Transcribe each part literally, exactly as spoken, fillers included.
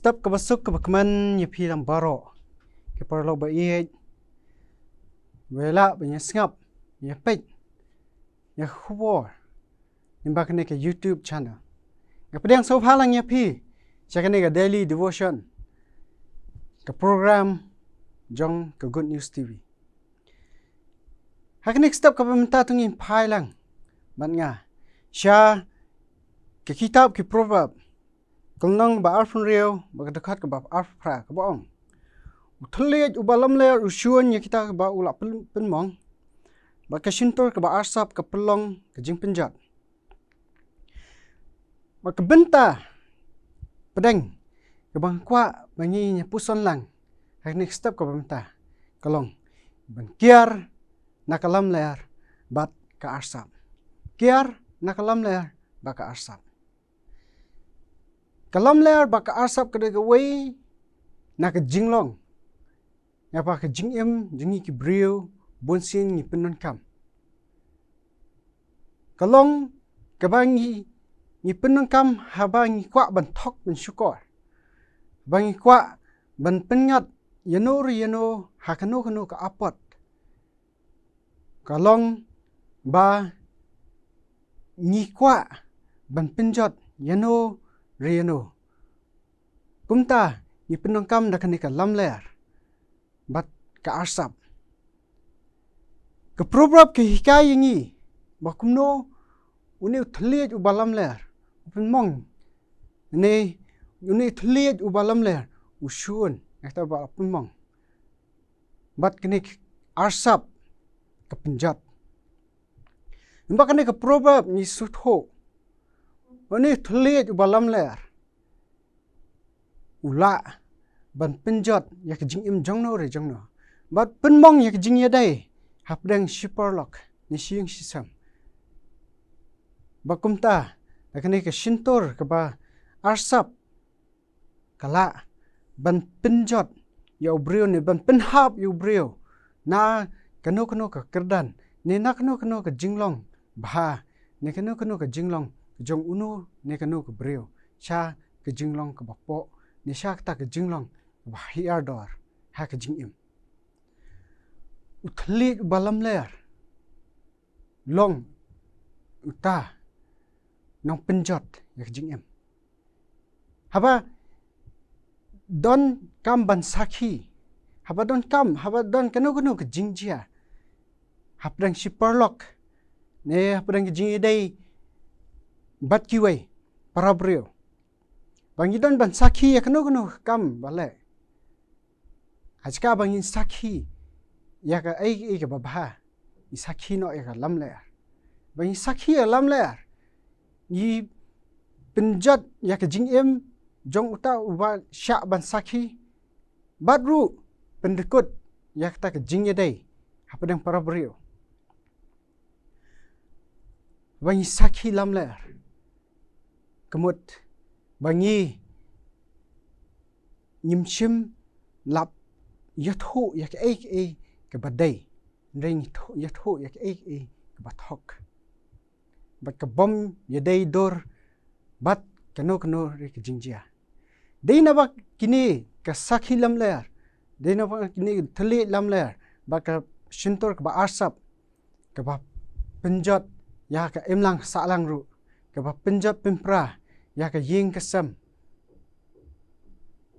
Step kaba suk kaba kmen ïa phi lang baroh ki paralok ba ïeit, ba ïa lah ban ïa sngap, ïa peit ïa ka khubor lyngba kane ka YouTube channel. Nga pdiang sngewbha lang ïa phi sha kane ka daily devotion, ka program jong ka Good News T V. Ha kane ka step kaba mynta to ngin phai lang bad nga sha ka kitab ki Proverb, ka lynnong ba arphew hynriew, bad ka dkhot kaba arphew phra, kaba ong: U thylliej uba lamler u shun ïa kita kiba u la pyn-, pynmong, bad ka shyntur kaba arsap ka pynlong ka jingpynjot. Bad ka bynta pdeng kaba nga kwah ba ngin ïa puson lang ha kane ka step kaba mynta ka long ban kiar na ka lamler bad ka arsap. Kiar na ka lamler bad ka arsap. Ka lamler bad ka arsap ka dei kawei na ka jinglong, na kaba ka jingim jong ngi ki briew bunsien ngi pyndonkam. Ka long kaba ngi, ngi pyndonkam haba ngi kwah ban thok ban shukor, haba ngi kwah ban pynngat ïano re ïano ha kano kano ka apot. Ka long ba ngi kwah ban pynjot ïano re ïano. Kumta ngi pyndonkam da kane ka lamler bad ka arsap. Ka Proverb ka hikai ïa ngi ba kumno une u thylliej uba lamler u pynmong, ne une u thylliej uba lamler u shun ïa kata ba pynmong, bad kane ka arsap ka pynjot. Lyngba kane ka Proverb ngi sngewthuh une u thylliej uba lamler u lah ban pynjot ïa ka jingim jongno re jongno, bad pynmong ïa ka jingïadei hapdeng shi paralok ne shi ïing shi sem. Bad kumta da kane ka shyntur kaba arsap ka lah ban pynjot ïa u briew ne ban pynhap ïa u briew na kano kano ka kyrdan ne na kano kano ka jinglong bha ne kano kano ka jinglong jong uno ne kano ka briew sha ka jinglong kaba poh ne sha kata ka jinglong kaba hiar dor ha ka jingim. U thylliej uba lamler long uta u nongpynjot ïa ka jingim. Haba don kam ban sakhi, haba don kam, haba don kano kano ka jingjia hapdeng shi paralok ne hapdeng ka jingïadei bad kiwei para briew, ba ngi don ban sakhi ïa kano kano ka kam ba leh. Ha jaka ba ngin sakhi ïa kaei kaei kaba bha, ngi sakhi noh ïa ka lamler. Ba ngin sakhi ïa ka lamler, ngi pynjot ïa ka jingim jong uta uba shah ban sakhi, bad ruh pyndykut ïa kata ka jingïadei hapdeng para briew. Ba ngi sakhi lamler ka mut ba ngi, ngim shym lap ïathuh ïa kaei kaei kaba dei, hynrei ngi thuh, ïathuh ïa kaei kaei kaba thok, bad ka bym ïadei dur bad kano kano re ka jingjia. Dei naba kine ka sakhi lamler, dei naba kine ka thylliej lamler bad ka shyntur kaba arsap, kaba pynjot ïa ka imlang sahlang ruh, kaba pynjot pynpra ïa ka ïing ka sem,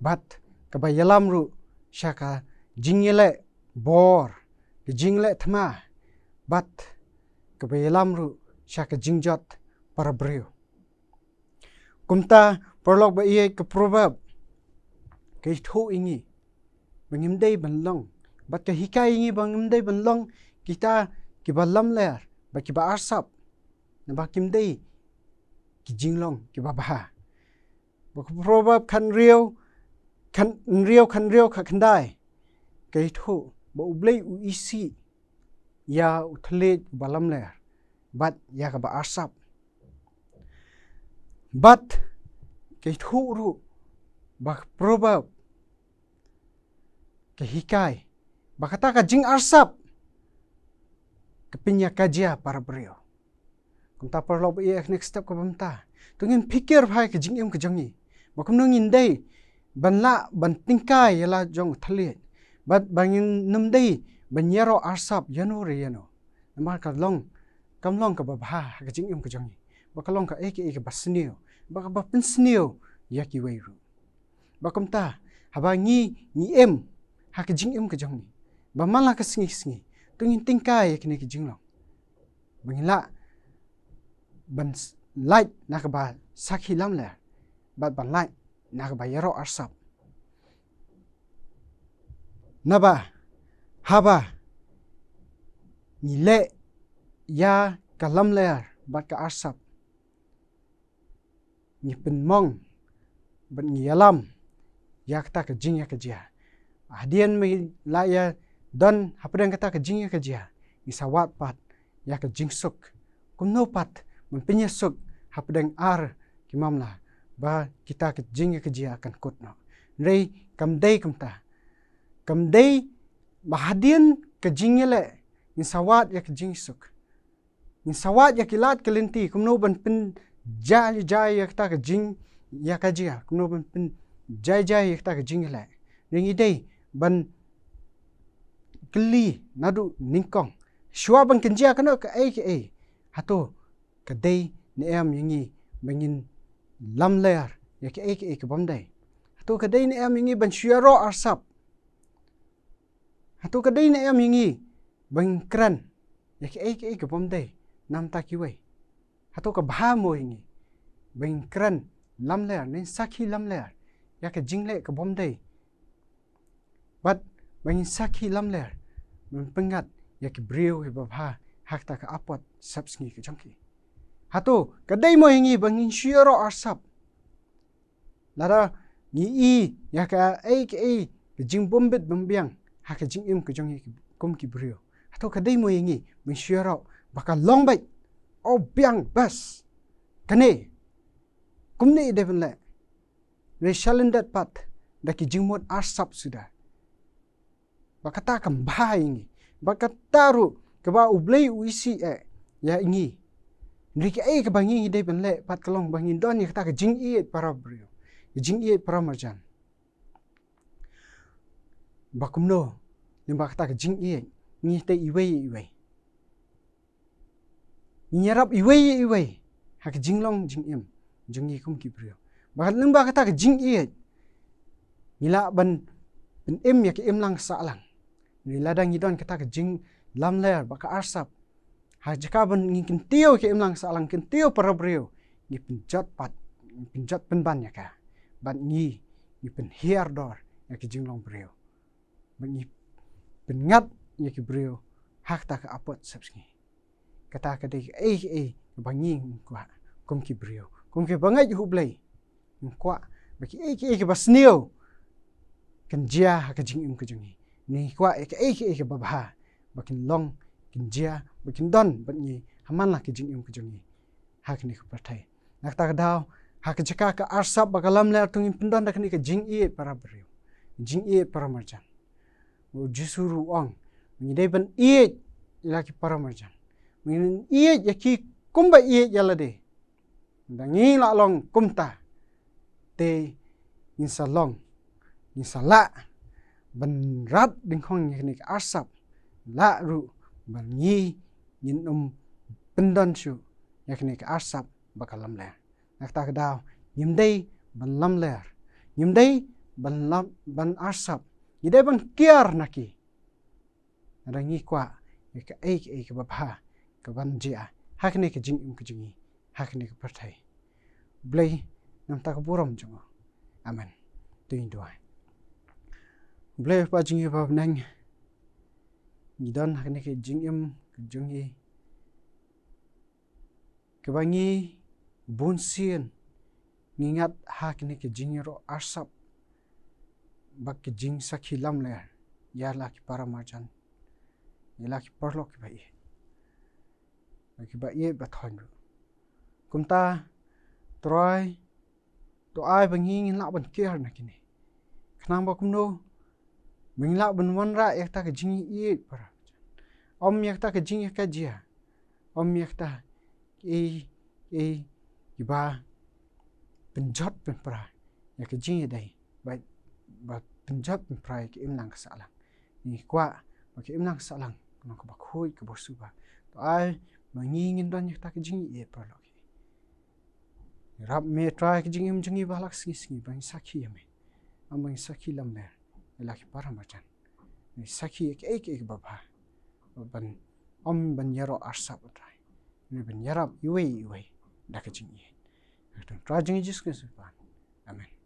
bad kaba ïalam ruh sha ka jingïaleh bor, ka jingïaleh thma, bad kaba ïalam ruh sha ka jingjot para briew. Kumta paralok ba ïeit, ka Proverb ka ïathuh ïa ngi ba ngim dei ban long, bad ka hikai ïa ngi ba ngim dei ban long kita kiba lamler bad kiba arsap, naba kim dei ki jinglong kiba bha. Ba ka Proverb khathynriew, khathynriew, khathynriew khatkhyndai ka ïathuh ba U Blei u isih ïa u thylliej uba lamler bad ïa kaba arsap. Bad ka ïathuh ruh ba ka Proverb ka hikai ba kata ka jingarsap ka pynïakajia para briew. Kumta paralok ba ïeit, ha kane ka step kaba mynta to ngin pyrkhat bha ïa ka jingim ka jong ngi ba kumno ngin dei ban lah ban tyngkai ïa la jong u thylliej. Bad ba ngin nym dei ban ïaroh arsap ïano re ïano. Namar ka long, kam long kaba bha ha ka jingim ka jong ngi. Ba ka long kaei kaei kaba sniew, ba kaba pynsniew ïa kiwei ruh. Ba kumta, haba ngi, ngi im ha ka jingim ka jong ngi, ba man la ka sngi sngi, to ngin tyngkai ïa kine ki jinglong. Ba ngin lah ban s-, lait na kaba sakhi lamler, bad ban lait na kaba ïaroh arsap. Naba, haba ngi leh ïa ka lamler bad ka arsap, ngi pynmong bad ngi ïalam ïa kata ka jingïakajia. Hadien ba ngi la ïa don hapdeng kata ka jingïakajia, ngi sa wad pat ïa ka jingsuk. Kumno pat ban pynïasuk hapdeng ar ki mamla ba kita ka jingïakajia kan kut noh? Hynrei kam dei kumta. Kam dei ba hadien ka jingïaleh ngin sa wad ïa ka jingsuk. Ngin sa wad ïa ki lad ki lynti kumno ban pynjai jai ïa kata ka jingïakajia, kumno ban pynjai jai ïa kata ka jingïaleh. Ngi dei ban kylli naduh nyngkong, shuwa ban kynjia kano kaei kaei, hato ka dei ne em ïa ngi ba ngin lamler ïa kaei kaei ka bym dei? Hato ka dei ne em ïa ngi ban shu ïaroh arsap? Hato ka dei ne em ïa ngi ba ngin kren ïa kaei kaei ka bym dei na ka bynta kiwei? Hato ka bha mo ïa ngi ba ngin kren lamler, ngin sakhi lamler ïa ka jingleh ka bym dei? Bad ba ngin sakhi lamler ban pynngat ïa ki briew kiba bha ha kata ka apot sepsngi ka jong ki. Hato ka dei mo ïa ngi ba ngin shu ïaroh arsap? Lada ngi i ïa kaei kaei ka jingbym bit bym biang ha ka jingim ka jong ngi kum ki briew, hato ka dei mo ïa ngi ban shu ïaroh ba ka long beit? O biang bas. Kane kumne i dei ban leh. Re shalyndet pat da ki jingmut arsap suda. Ba kata kam bha ïa ngi. Ba kata ruh kaba U Blei u isih eh ïa ngi. Hynrei kaei kaba ngi ngi dei ban leh pat ka long ba ngin don ïa kata ka jingïeit para briew, ka jingïeit para marjan. Ba kumno, lyngba kata ka jingïeit ngi tei iwei ïa iwei. Ngin ïarap iwei ïa iwei ha ka jinglong jingim jong ngi kum ki briew. Ba lyngba kata ka jingïeit ngi lah ban pynim ïa ka imlang sahlang. Ngi, lada ngi don kata ka jinglamler bad ka arsap, ha jaka ban ngi kyntiew ïa ka imlang sahlang, kyntiew para briew, ngi pynjot pat, ngi pynjot pynban ïa ka. Bad ngi, ngi pynhiar dor ïa ka jinglong briew. Ba ngi pynngat ïa ki briew ha kata ka apot sepsngi. Kata ka dei kaei kaei kaba ngi ngi kwah kum ki briew, kum kiba ngeit ha U Blei. Ngi kwah ba kiei kiei kiba sniew kan jia ha ka jingim ka jong ngi. Ngi kwah ïa kaei kaei kaba bha ba kin long, kin jia, ba kin don bad ngi ha man la ka jingim ka jong ngi ha kane ka pyrthei. Na kata ka daw, ha ka jaka ka arsap bad ka lamler, to ngin pyndon da kane ka jingïeit para briew, jingïeit para marjan. U Jisu ruh u ong, ngi dei ban ïeit ïa la ki para marjan. Ngin ïeit ïa ki kumba ïeit ïa lade. Da ngi la long kumta, te ngin sa long, ngin sa lah ban rat dyngkhong ïa kane ka arsap, lah ruh ban ngi ngin ym pyndon shuh ïa kane ka arsap bad ka lamler. Na kata ka daw, ngim dei ban lamler, ngim dei ban lam, ban arsap, ngi dei ban kiar na ki. Lada ngi kwah ïa kaei kaei kaba bha kaban jia ha kane ka jingim ka jong ngi ha kane ka pyrthei. Blei na ka bynta ka burom jong u. Amen. To ngin duwai. Blei Kpa jong ngi ba ha bneng, ngi don ha kane ka jingim ka jong ngi, kaba ngi bunsien ngi ngat ha kane ka jingïaroh arsap bad ka jingsakhi lamler ïa la ki para marjan, ïa la ki paralok kiba ïeit, ïa kiba ïeit ba thoiñ ruh. Kumta Trai, to ai ba ngi ngin lah ban kiar na kine, khnang ba kumno ba ngin lah ban wanrah ïa kata ka jingïeit para, ym ïa kata ka jingïakajia, ym ïa kata kiei kiei kiba pynjot pynpra ïa ka jingïadei ba, ba pynjot pynpra ïa ka imlang ka sahlang. Ngi kwah ba ka imlang ka sahlang ka long kaba khuid, kaba suba. To ai ba ngi ngin don ïa kata ka jingïeit paralok. Ngi ïarap me Trai ka jingim jong ngi ba ha la ka sngi sngi ba ngi sakhi ïa me. Ym ba ngi sakhi lamler ïa la ki para marjan. Ngi sakhi ïa kiei kiei kiba bha. Ban, ym ban ïaroh arsap, Trai. Ngi ban ïarap iwei iwei da ka jingïeit. Ïa ka kyrteng Trai jong ngi Jisu Khrist ngi pan. Amen.